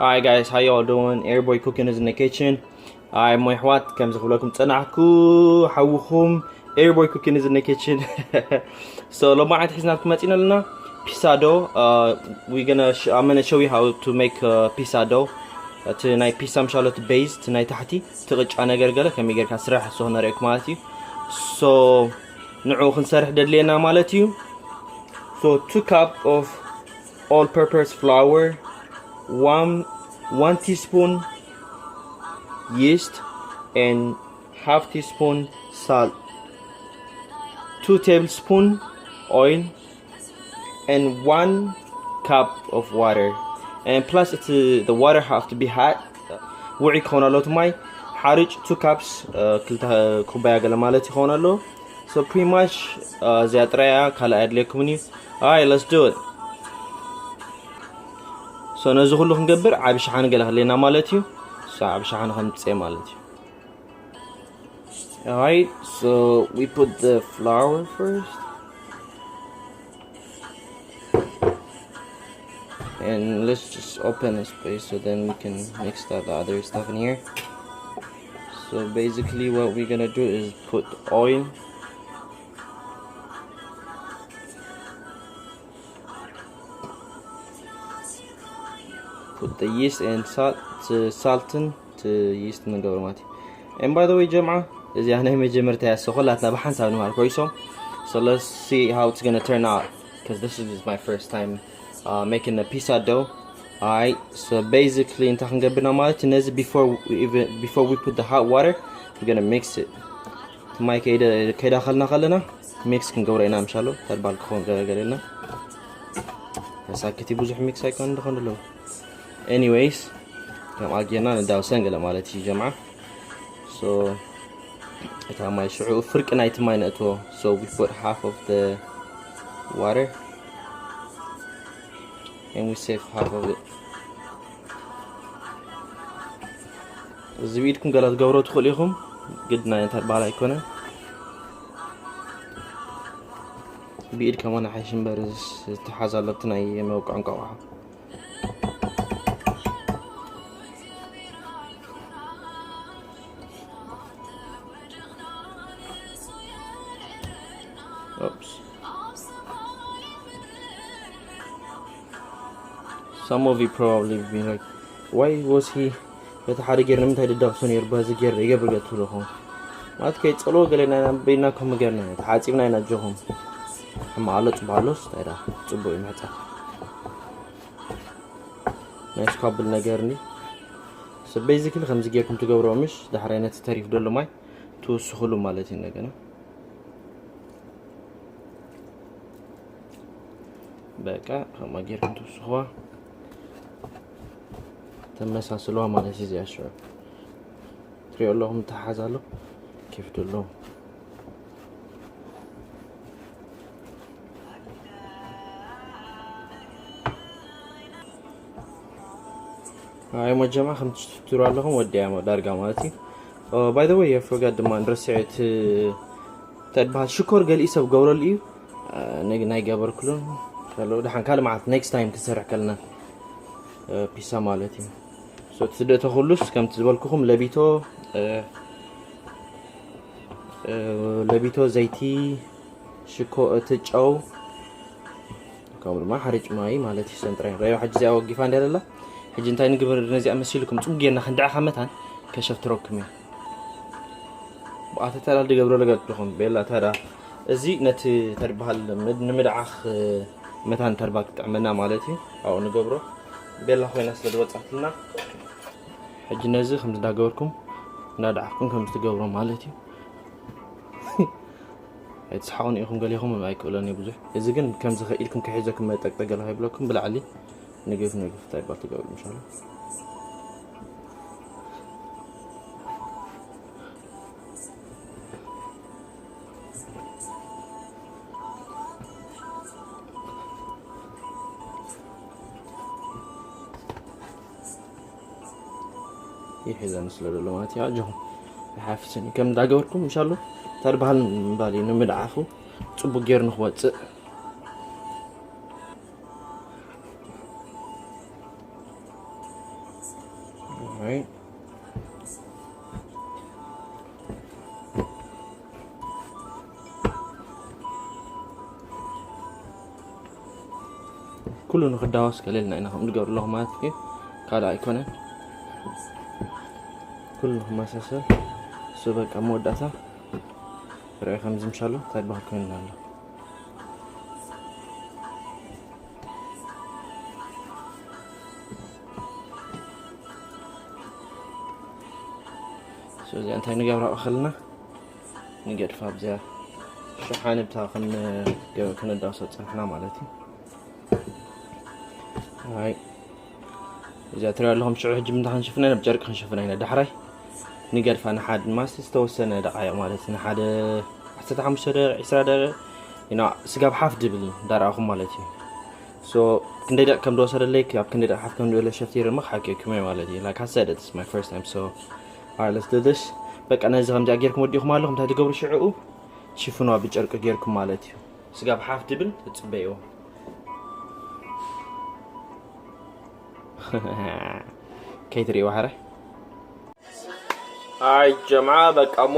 Hi guys, how y'all doing? Everybody cooking is in the kitchen. ኣይ ሞ ኣሕዋት፣ ከምዚ ክብለኩም ጸናሕኩ ሓውኹም ኤርቦይ ኩኪን is in the kitchen. So ሎማዓንቲ ሒዝናልኩም መጺና ኣለና pizza dough. Uh, we gonna sh- I'm gonna show you how to make uh, pizza dough. እቲ ናይ ፒሳ ምሻሎ እቲ ቤዝ፣ እቲ ናይ ታሕቲ እቲ ቅጫ ነገር ገለ ከመይ ጌርካ ስራሕ ንሱ ክነርእየኩም ማለት እዩ። So ንዕኡ ክንሰርሕ ደድልየና ማለት እዩ። So two cup of all purpose flour, one one teaspoon yeast, and half teaspoon salt, two tablespoon oil, and one cup of water. And plus it's uh, the water have to be hot. ውዑይ ክኸውን ኣለዎ እቲ ማይ። ሓርጭ two cups, uh, ክልተ ኩባያ ገለ ማለት ይኸውን ኣለዎ። So pretty much uh, እዚኣ ጥራይ እያ፣ ካልእ ኣየድልየኩምን እዩ። Alright, let's do it. So ነዚ ኩሉ ክንገብር ዓቢ ሸሓኒ ገለ ክድልየና ማለት እዩ። So ዓቢ ሸሓኒ ከምጽእ ማለት እዩ። Alright, so we put the flour first. And let's just open a space so then we can mix that other stuff in here. So basically what we're gonna do is put oil, put the yeast and salt, to salt and to yeast ንገብሮ ማለት እዩ። And by the way ጀምዓ፣ እዚኣ ናይ መጀመርታ እያ፣ so ኩላትና ብሓንሳብ ንማር ኮይሶም። So let's see how it's gonna turn out, because this is my first time uh, making a pizza dough. Alright, so basically እንታይ ክንገብርና ማለት እዩ፣ ነዚ before we even before we put the hot water, we're gonna mix it. ማይ ከይደ ከይዳኸልና ከለና ሚክስ ክንገብሮ ኢና ምሻሎ። ተርባል ክኸውን ገለገለ የለን። መሳክቲ ብዙሕ ሚክስ ኣይኮን እንደኾን ኣለዉ። Anyways፣ ከም ኣጌና ንዳውሰን ገለ ማለት እዩ ጀምዓ። So እታ ማይ ሽዑ ፍርቂ ናይቲ ማይ ነእትዎ። So we put half of the water and we save half of it. እዚ ብኢድኩም ገለ ትገብሮ ትኽእሉ ኢኹም። ግድ ናይ ተርባል ኣይኮነን። ብኢድ ከማን ሓይሽ እምበር ዝተሓዝ ኣሎ እቲ ናይ መውቅዕ እንቋቑሖ። Oops. Some of you probably be like, why was he በቲ ሓደ ጌር ንምንታይ ደዳብሶ ነይሩ በዚ ጌር ይገብር ገ ትብሉ ኹም ማለት ከይ ጸሎ ገለ ናይ ናበይና ከም ገርና ተሓጺብና ኢና ጆኹም። ሕማቕ ኣሎ ጽቡቕ ኣሎስ እንታይ ዳ ጽቡቕ እዩ ምሕጻብ ናይ ስኳብል ነገር እንዲ። So basically ከምዚ ጌርኩም ትገብርዎ ምሽ ዳሕራይ ነቲ ተሪፍ ደሎ ማይ ትውስኽሉ ማለት እዩ እንደገና። በቃ ከምኣ ጌርኩም ትውስኽዋ ተመሳስልዋ ማለት እዩ። እዚኣ ሽዑ ትሪኦ ኣለኹም ተሓዝ ኣሎ ኬፍ ደሎ። ኣይ ሞ ጀማ ከም ትስትሩ ኣለኹም ወዲያ ዳርጋ ማለት እዩ። By the way I forgot ድማ ንረስዐ እቲ እንታይ ዝበሃል ሽኮር ገሊኡ ሰብ ገብረሉ እዩ። ንግ ናይ ገበርክሉን ከሎ ደሓን ካልእ መዓልቲ next time ክሰርሕ ከለና ፒሳ ማለት እዩ። So እቲ ስደተ ኩሉስ ከምቲ ዝበልኩኹም ለቢቶ ለቢቶ ዘይቲ ሽኮ እቲ ጨው ከምኡ ድማ ሓርጭ ማይ ማለት እዩ። ሰንጥራይ ረዮ ሕጂ እዚኣ ወጊፋ እንዲያ ደላ። ሕጂ እንታይ ንግብር ነዚኣ መሲልኩም ጽቡቅ ጌርና ክንድዕኻ መታን ከሸፍትረኩም እየ። ብኣተ ተላል ድገብሮ ለገድኹም ቤላ ተዳ እዚ ነቲ ተድበሃል ንምድዓኽ መታን ተርባ ክጥዕመና ማለት እዩ። ኣብኡ ንገብሮ ቤላ ኮይና ስለ ዝወጻትልና ሕጂ ነዚ ከምዚ እንዳገበርኩም እንዳደዓኽኩም ከምዚ ትገብሮ ማለት እዩ። ኣይትስሓቑን ኢኹም ገሊኹም ኣይክእሎን እዩ ብዙሕ። እዚ ግን ከምዚ ከኢልኩም ክሕዘኩም መጠቅጠ ገለ ከይብለኩም ብላዕሊ ንግፍ ንግፍ እንታይ ባል ትገብሩ ምሻሉ። ይሕዘን ስለ ዘሎ ማለት እዩ። ኣጆኹም ይሓፍስን ከም እንዳገበርኩም ምሻሉ ተርባሃል ምባል እዩ ንምድዓፉ ጽቡቅ ጌሩ ንክወጽእ። Right? ኩሉ ንክዳወስ ገለልና ኢና ከም ንገብር ኣለኹ ማለት እዩ። ካልእ ኣይኮነን። ኩሉ ንክመሳሰል። ሶ በቃ መወዳእታ ርኣይ ከምዚ ምሻሎ እንታይ በሃል ኮይንና ኣሎ። ስለዚ እንታይ ንገብራ ከለና ንገድፋ ኣብዚኣ ሸሓነ ብታ ክን- ክነዳውሶ ጸንሕና ማለት እዩ። ኣይ እዚኣ ትሪኣ ኣለኹም ሽዑ ሕጂ ምንታ ክንሽፍና ኢና ብጨርቂ ክንሽፍና ኢና ዳሕራይ ንገድፋ ንሓድ ማስ ዝተወሰነ ደቃይቕ ማለት ንሓደ ዓሰርተ ሓሙሽተ ደቂቕ ዒስራ ደቂቕ ኢና ስጋብ ሓፍ ድብል እንዳረኣኹም ማለት እዩ። ሶ ክንደይ ደቂቕ ከም ዝወሰደለይ ኣብ ክንደይ ደቂቕ ሓፍ ከም ዝበለ ሸፍቲረ ምኽ ሓኪኩም እየ ማለት እዩ። Like I said, it's my first time, so alright, let's do this. በቃ ነዚ ከምዚኣ ጌርኩም ወዲኹም ኣለኹም እንታይ ትገብሩ ሽዕኡ ሽፍኖ ብጨርቂ ጌርኩም ማለት እዩ። ስጋብ ሓፍ ድብል ትጽበይዎ። ከይትርእይዎ ሓረ ኣይ ጀምዓ በቃ እሞ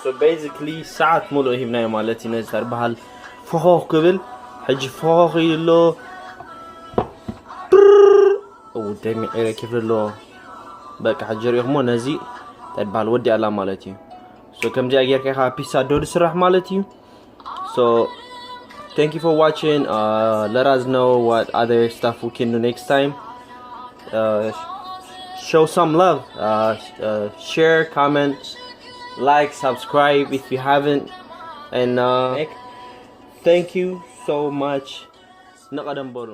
so basically ሰዓት ሙሉእ ሂብናዮ ማለት እዩ። ነዚ ተርበሃል ፈኾኽ ክብል ሕጂ ፈኾኽ ኢሉ ኣሎ። እው ደሚዒ ረኪብ ኣሎ። በቃ ሕጂ ሪኢኹሞ ነዚ ተርበሃል ወዲኣላ ማለት እዩ። So ከምዚኣ ጌርካ ኢኻ ፒሳ ዶ ዝስራሕ ማለት እዩ። So thank you for watching. Uh, let us know what other stuff we can do next time. Uh, show some love. Uh, uh, share, comment, like, subscribe if you haven't. And uh, thank you so much. ንቐደም በሉ።